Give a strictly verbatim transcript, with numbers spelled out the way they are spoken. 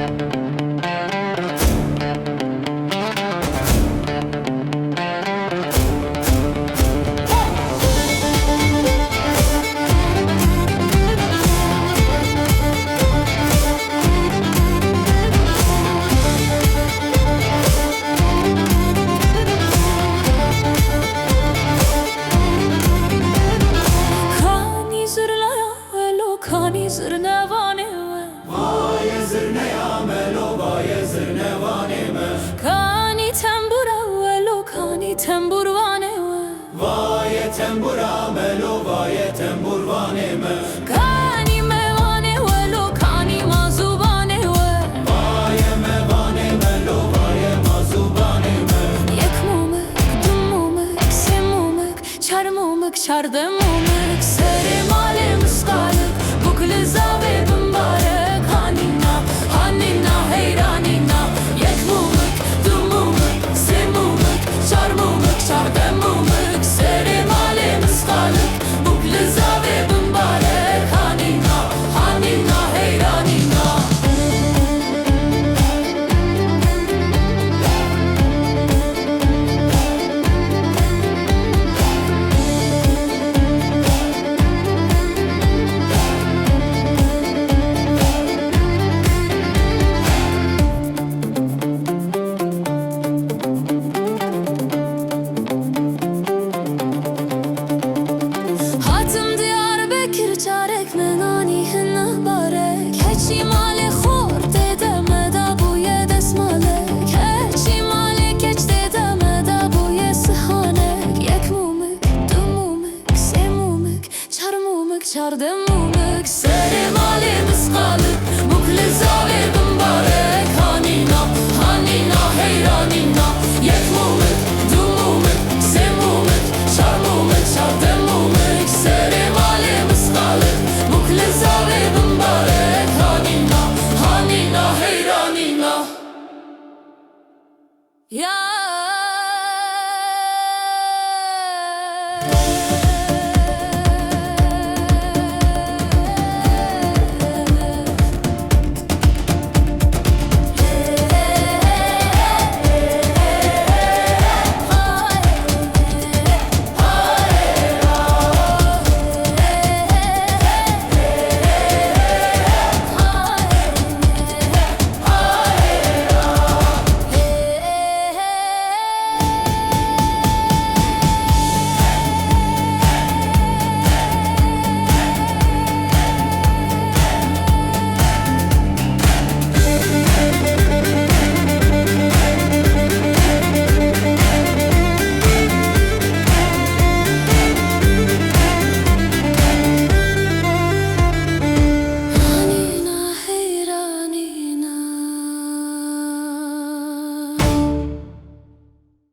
Kanî zirnaya we lo, kanî zirnevanê we. Vaye zirneya me lo, vaye zirnevanê me. Kanî tembûra we lo, kanî tembûrvanê we. Vaye tembûra me lo, vaye tembûrvanê me. Kanî mevanê we lo, kanî mazûbanê we. Vaye mevanê me lo, vaye mazûbanê me. Yek mûmik, du mûmik, sê mûmik, çar mûmik, çardeh mûmik, serê malê misqalik, bûk li zavê bimbarek, hanîna, hanîna, heyranîna. Yek mûmik, du mûmik, sê mûmik, çar mûmik, çardeh mûmik, serê malê misqalik, bûk li zavê bimbarek, hanîna, hanîna, heyranîna. Hatim Diyarbekir, çarek min anî hina barek. Keçî malê xort tê de me da bûye destmalek. Keçî malê keç tê de me da bûye sihanek. Yek mûmik, du mûmik, sê mûmik, çar mûmik, çardeh mûmik, serê malê misqalik, bûk li zavê bimbarek, hanîna, hanîna, heyranîna. Yek mûmik, du mûmik, sê mûmik, çar mûmik, çardeh mûmik, serê malê misqalik, bûk li zavê bimbarek, hanîna, hanîna, heyranîna. Ya